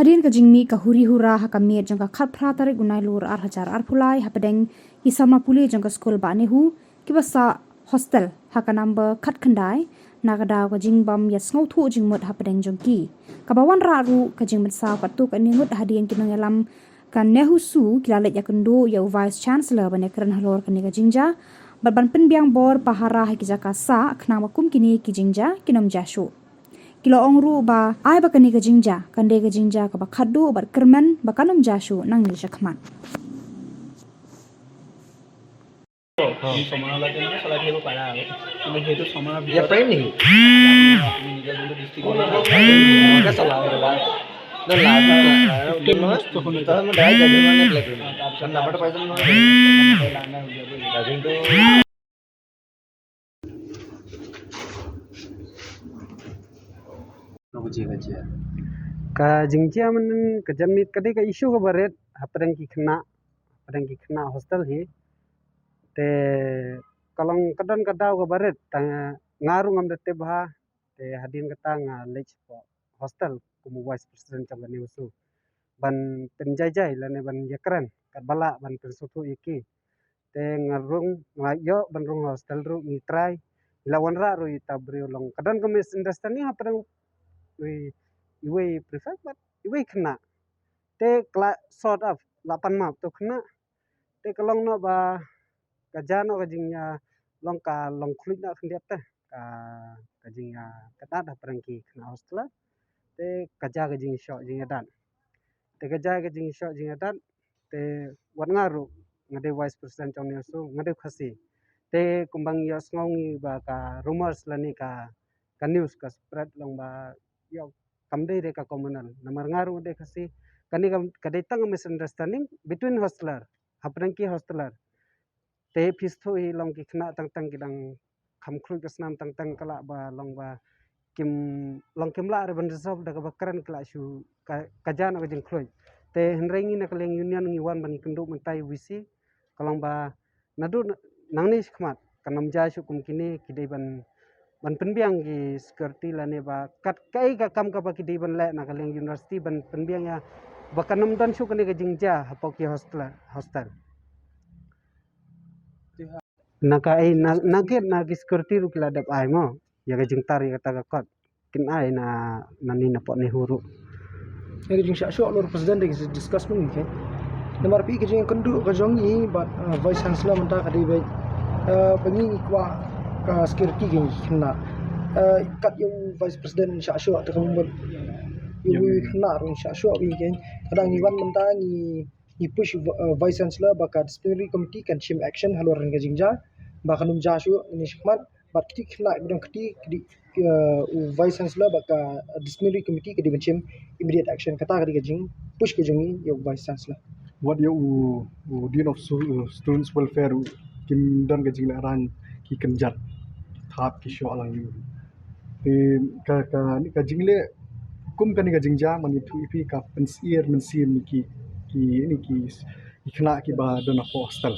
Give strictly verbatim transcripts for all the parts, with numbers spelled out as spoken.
Hadien ka jingmih ka huri hura ha ka miet jong ka khatphra tarik u Nailur ar hajar arphew lai hapdeng ki samla pule jong ka skul Bah Nehu kiba sah hostel ha ka number khatkhyndai, na ka daw ka jingbym ïa sngewthuh jingmut hapdeng jong ki. Kaba wanrah ruh ka jingmynsaw katto katne ngut hadien ki nongïalam ka NEHUSU ki la leit ïakynduh ïa u Vice Chancellor ban ïakren halor kane ka jingjia bad ban pynbiang bor pahara ha ki jaka sah khnang ba kum kine ki jingjia kin ym jia shuh. Ki la ong ruh ba ai ba kane ka jingjia kan dei ka jingjia kaba khatduh bad kyrmen ba kan ym jia shuh nangne shakhmat. Ka jingjia mynnin ka janmiet ka dei ka issue kaba rit hapdeng ki khynnah, hapdeng ki khynnah hostel hi. Te ka long ka don ka daw kaba rit, tang nga ruh ngam da tip bha. Te hadien kata nga leit sha hostel kum u Vice President jong ka NEHUSU ban pynjaijai lane ban ïakren katba lah ban pynsngewthuh ïa ki. Te nga rung, nga ïoh ban rung hostel ruh, ngi trai. Ngi la wanrah ruh ïa uta u briew, long ka don ka misunderstanding hapdeng iwei, iwei prefect bad iwei khynnah. Te ka la sort of la pan map to khynnah. Te ka long noh ba ka jia noh ka jingïa, long ka long khluit noh khyndiat te ka, ka jingïa, ka dat hapdeng ki khynnah hostel. Te ka jia ka jingshoh jingïadat. Te ka jia ka jingshoh jingïadat. Te wat nga ruh nga dei Vice President jong NEHUSU, nga dei Khasi. Te kumba ngi ïohsngew ngi ba ka rumors lane ka, ka news ka spread long ba ïoh kam dei re ka communal. Namar nga ruh nga dei Khasi. Kane ka, ka dei tang misunderstanding between hostler, hapdeng ki hostler. Te phi sngewthuh hi, long ki khynnah tang tang ki dang kham khluit ka snam, tang tang ka lah ba long ba kim, long kim lah re ban resolve da kaba kren, ka lah shu ka, ka jia noh ka jingkhluit. Te hynrei ngi na ka liang union ngi wan ban ïakynduh mynta ïa u VC, ka long ba naduh na, nangne shakhmat kan ym jia shuh kum kine, ki dei ban, ban pynbiang ki security lane ba kat kaei ka kam kaba ki dei ban leh na ka liang university ban pynbiang ïa ba kan ym don shuh kane ka jingjia hapoh ki hostel, hostel. Na kaei, na, na gate, na ki security ruh ki la dep ai mo ïa ka jingtar ïa kata ka kot. Kin ai na, na ni na pok NEHU ruh. Ïa ka jingshah shoh halor president da ki discuss mynne ki. Namar phi ka jingkynduh ka jong ngi bad, uh, Vice Chancellor mynta ka dei ba, uh, ba ngi ngi kwah ka security ka ngi khynnah. Uh, kat ïa u Vice President shah shoh te ka mut ïa u khynnah ruh shah shoh ba ngi ka. Ka dang ngi wan mynta ngi ngi push, uh, Vice Chancellor ba ka disciplinary committee kan shim action halor ka jingjia ba kan ym jia shuh ni shakhmat. Bad kiti khynnah ba dang kiti, kiti, uh, u Vice Chancellor ba ka disciplinary committee ka dei ban shim immediate action. Kata ka dei ka jing push ka jong ngi ïa u Vice Chancellor. Wat ïa u, u Dean of Stu-, uh, Students Welfare, u kim don ka jingleh rang ki kynjat, ki thap, ki shoh lang ïa u. Te ka, ka, ni ka jingleh kum kane ka jingjia, man ïathuh ïa phi, ka pynsyier mynsiem ïa ki, ki, ni ki, ki khynnah kiba don hapoh hostel.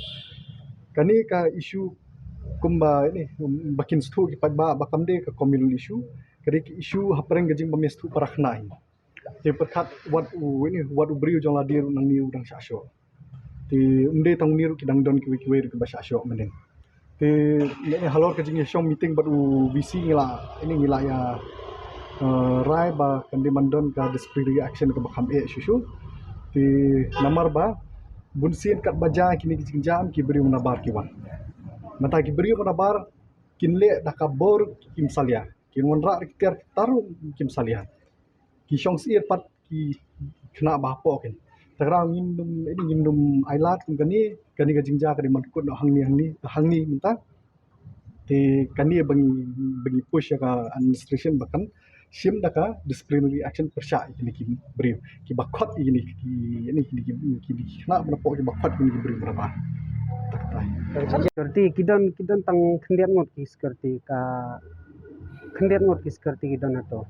Kane ka issue kumba, ni, ba kin sngewthuh ki paidbah ba kam dei ka communal issue, ka dei ka issue hapdeng ka jingbym ïasngewthuh para khynnah hi. Te pyrkhat wat u, ni, wat u briew jong lade ruh nangne u dang shah shoh. Te ym dei tang une ruh, ki dang don kiwei kiwei ruh kiba shah shoh mynnin. Te ne halor ka jingïashong meeting bad u VC ngi la, ini ngi la ïa, eh, rai ba kan dei ban don ka disciplinary action kaba kham eh shuh shuh. Te namar ba bunsien katba jia kine ki jingjia ki briew nabar ki wan. Mynta ki briew nabar kin leh da ka bor kim salia. Kin wanrah da ki tiar ki tar ruh kim salia. Ki shong syier pat ki khynnah ba hapoh kin. Te kata ngim dum, ini ngim dum ailad kum kane, kane ka jingjia ka dei ban kut noh hangne, hangne, hangne mynta. Te kane ba ngi, ba ngi push ïa ka administration ba kan shim da ka disciplinary action pyrshah ïa kine ki briew kiba khot ïa kine ki, ïa kine ki, kine ki khynnah ba hapoh kiba khot ïa kine ki briew ba nabar. Security ki don, ki don tang khyndiat ngut ki security, ka khyndiat ngut ki security ki don hato.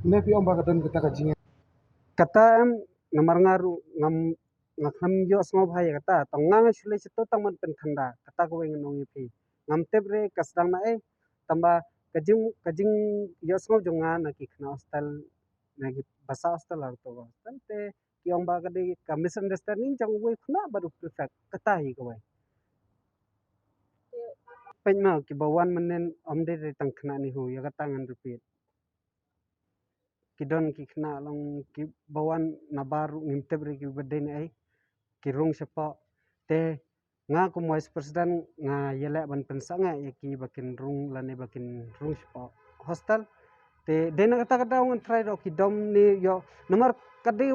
Ne phi ong ba ka don kata ka jing. Kata em, namar nga ruh ngam, nga khlem ïohsngew bha ïa kata. Tang nga nga shu leit shato tang ban pynkhynda. Kata kawei ngan ong ïa phi. Ngam tip re ka sdang na ei. Tangba ka jing, ka jingïohsngew jong nga na ki khynnah hostel na ki ba sah hostel ha kato ka hostel. Te ki ong ba ka dei ka misunderstanding jong uwei u khynnah bad u prefect, kata hi kawei. Peit ma kiba wan mynnin ym dei re tang khynnah NEHU, ïa kata ngan repeat. Ki don ki khynnah long kiba wan nabar ruh ngim tip re kiba dei ne ei, ki rung shapoh. Te nga kum vice president nga ïaleh ban pynsangeh ïa ki ba kin rung lane ba kin rung shapoh hostel. Te dei na kata ka daw ngan try ruh ki dom ne ïoh namar ka dei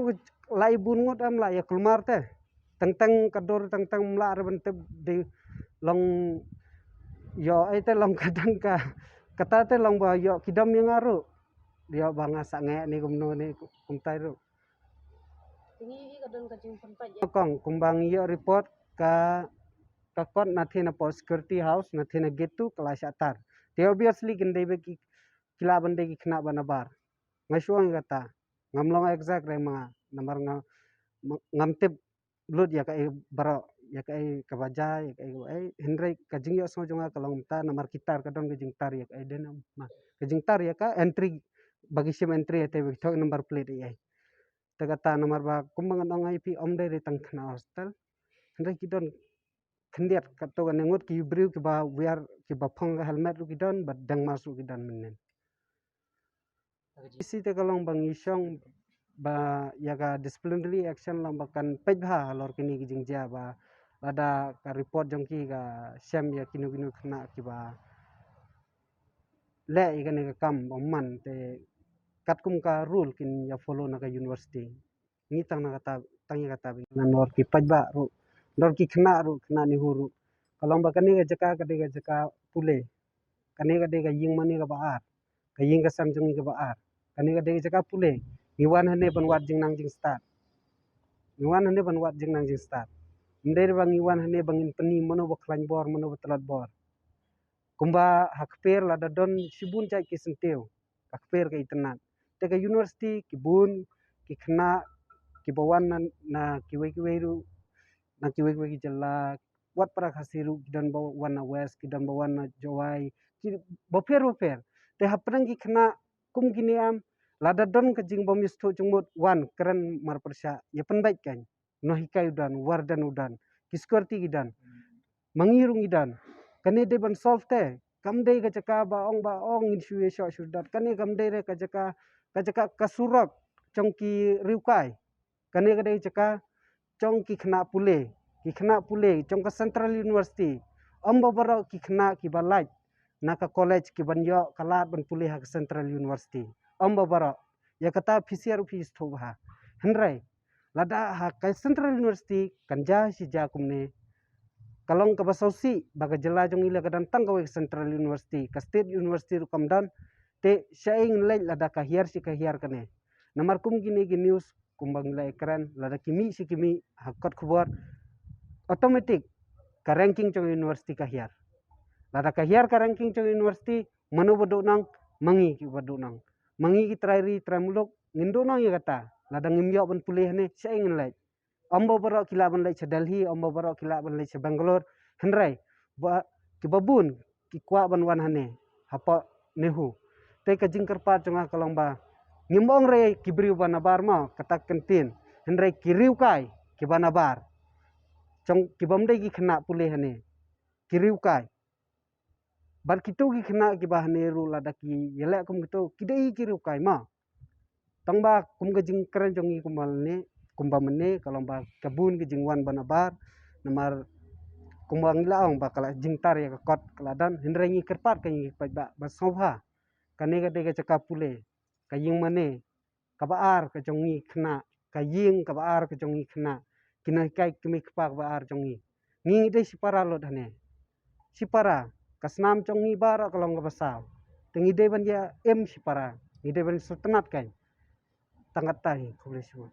la i bun ngut em la ïa kulmar te. Teng teng ka dur teng teng ym lah re ban tip dei long ïoh ei te long ka dang ka kata te long ba ïoh ki dom ïa nga ruh. Ïoh ba nga sangeh ne kumno ne kumtai ruh. Te ngi i ka don ka jingpynpait ïa kong kumba ngi ïoh report ka ka kot na thina poh security house na thina gate tu ka la shah tar. Te obviously kin dei ba ki ki lah ban dei ki khynnah ba nabar. Nga shu ong ïa kata. Ngam long exact re ma nga namar nga ngam tip lut ïa kaei baroh, ïa kaei kaba jia, ïa kaei kaba ei, hynrei ka jingïohsngew jong nga ka long mynta namar ki tar ka don ka jingtar ïa kaei dei namar ka jingtar ïa ka entry ba ki shim entry ïa te ba ki thoh number plate ei ei. Te kata namar ba kumba ngan ong ïa phi ym dei re tang khynnah hostel. Hynrei ki don khyndiat kato kane ngut ki briew kiba wiar kiba phong ka helmet ruh ki don bad dang mask ruh ki don mynnin. Isi te ka long ba ngi shong ba ïa ka disciplinary action long ba kan peit bha halor kine ki jingjia ba lada ka report jong ki ka shem ïa kino kino khynnah kiba leh ïa kane ka kam ba man te katkum ka rule kin ïa follow na ka university. Ngi tang na kata tang ïa kata ba ngan dor ki paidbah ruh dor ki khynnah ruh khynnah NEHU ruh ka long ba kane ka jaka ka dei ka jaka pule. Kane ka dei ka ïing mane kaba ar. Ka ïing ka sem jong ngi kaba ar. Kane ka dei ka jaka pule. Ngi wan hangne ban wad jingnang jingstad. Ngi wan hangne ban wad jingnang jingstad. Ym dei ba ngi wan hangne ba ngin pyni mano ba khlaiñ bor mano ba tlot bor. Kumba ha kper lada don shibun jait ki syntiew ka kper ka itynnad. Te ka university ki bun ki khynnah kiba wan na, na kiwei kiwei ruh na kiwei kiwei ki jylla wat para Khasi ruh ki don ba wan na West ki don ba wan na Jowai ki bapher bapher. Te hapdeng ki khynnah kum kine em lada don ka jingbym ïasngewthuh jingmut wan kren marpyrshah ïa pynbeit kan. Nonghikai u don, warden u don, ki security ki don. Ma ngi ruh ngi don. Kane dei ban solve te. Kam dei ka jaka ba ong ba ong ngin shu ïa shoh shu dat. Kane kam dei re ka jaka ka jaka ka surok jong ki riewkai. Kane ka dei jaka jong ki khynnah pule. Ki khynnah pule jong ka Central University. Ym ba baroh ki khynnah kiba lait na ka college kiban ïoh ka lad ban pule ha ka Central University. Ym ba baroh. Ïa kata phi sngewthuh phi sngewthuh bha. Hynrei lada ha ka Central University kan jia shi jia kumne. Ka long kaba sngewsih ba ka jylla jong ngi la ka don tang kawei ka Central University, ka State University ruh kam don. Te shaei ngin leit lada ka hiar shi ka hiar kane. Namar kum kine ki news kumba ngi la ïakren lada ki mih shi ki mih ha kot khubor automatic ka ranking jong university ka hiar. Lada ka hiar ka ranking jong university mano ba duh nang, ma ngi kiba duh nang. Ma ngi ki trai ri trai muluk ngin duh nang ïa kata. Lada ngim ïoh ban pule hangne shaei ngin leit. Ym ba baroh ki lah ban leit sha Delhi, ym ba baroh ki lah ban leit sha Bangalore. Hynrei ba kiba bun ki kwah ban wan hangne hapoh NEHU. Te ka jingkyrpad jong nga ka long ba ngim ong re ki briew ba nabar mo kata ka ktien. Hynrei ki riewkai kiba nabar. Jong kibym dei ki khynnah pule hangne. Ki riewkai. Bad kito ki khynnah kiba hangne ruh lada ki ïaleh kum kito ki dei ki riewkai ma. Tang ba kum ka jingkren jong ngi kumba ne kumba mynne ka long ba ka bun ka jingwan ba nabar. Namar kumba ngi la ong ba ka la jingtar ïa ka kot ka la don hynrei ngi kyrpad ka ngi paidbah ba sngewbha. Kane ka dei ka jaka pule ka ïing mane kaba ar ka jong ngi khynnah, ka ïing kaba ar ka jong ngi khynnah, ki nonghikai kmie kpa kaba ar jong ngi. Ngi ngi dei shipara lut hangne. Shipara, ka snam jong ngi baroh ka long kaba saw. Te ngi dei ban ïa im shipara, ngi dei ban sngewtynnat kan. Tang katta hi, khublei shibun.